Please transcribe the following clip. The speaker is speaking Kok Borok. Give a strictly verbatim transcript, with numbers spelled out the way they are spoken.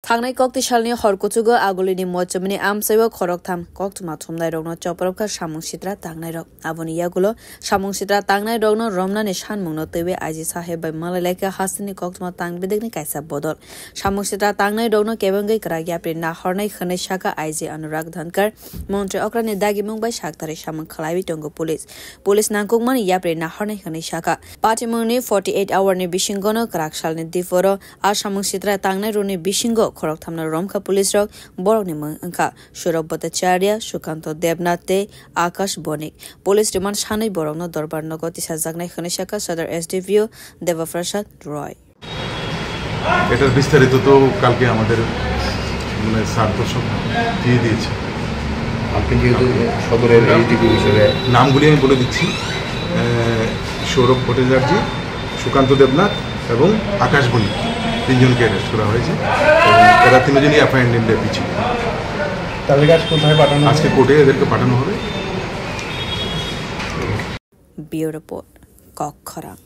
Thangnai kokti salni hor kuchugo Agulini mochomini amchaio khoroktham koktwma thumnairokno choprobkha samung sitra tangnairok. Aboni yagulo samung sitra tangnairokno romnani sanmungno twiwi I G saheb bai malailaikha hasteni koktwma tangbidikni kaisa bodol. Samung sitra tangnairokno kebengwi kwrak yapri nahornai hwnwi sakha I G Anurag Dhankar, montri okrani dagimung bai saktarwi samung khlaiwi tongo police. Police nangkukmani yapri nahornai hwnwi sakha. Patimungni forty-eight hour ni bisingono kwrak salni diphoro a samung sitra tangnairokni bisingo khorokthamno romkha police rok, borokni mung wngkha Saurabh Bhattacharya, Sukanto Debnath tei Akash Bonik. Police remand sanwi borokno dorbar nogo tisajaknai hwnwi sakha Sadar S D P O Deva Prasad Roy. এটার বিস্তারিত তো কালকে আমাদের মানে স্যার তো সব দিয়ে দিয়েছে। আপনি যেহেতু সদরের এসডিপিও হিসেবে নামগুলি আমি বলে দিচ্ছি, আহ, সৌরভ ভট্টাচার্য, সুকান্ত দেবনাথ এবং আকাশ বণিক, তিনজনকে অ্যারেস্ট করা হয়েছে এবং এরা তিনজনই এফআইআর নিম্নে পিছিয়ে। তাদেরকে আজ কোথায় পাঠানো হবে? আজকে কোর্টে এদেরকে পাঠানো হবে। Bureau Report, Kokkhorang.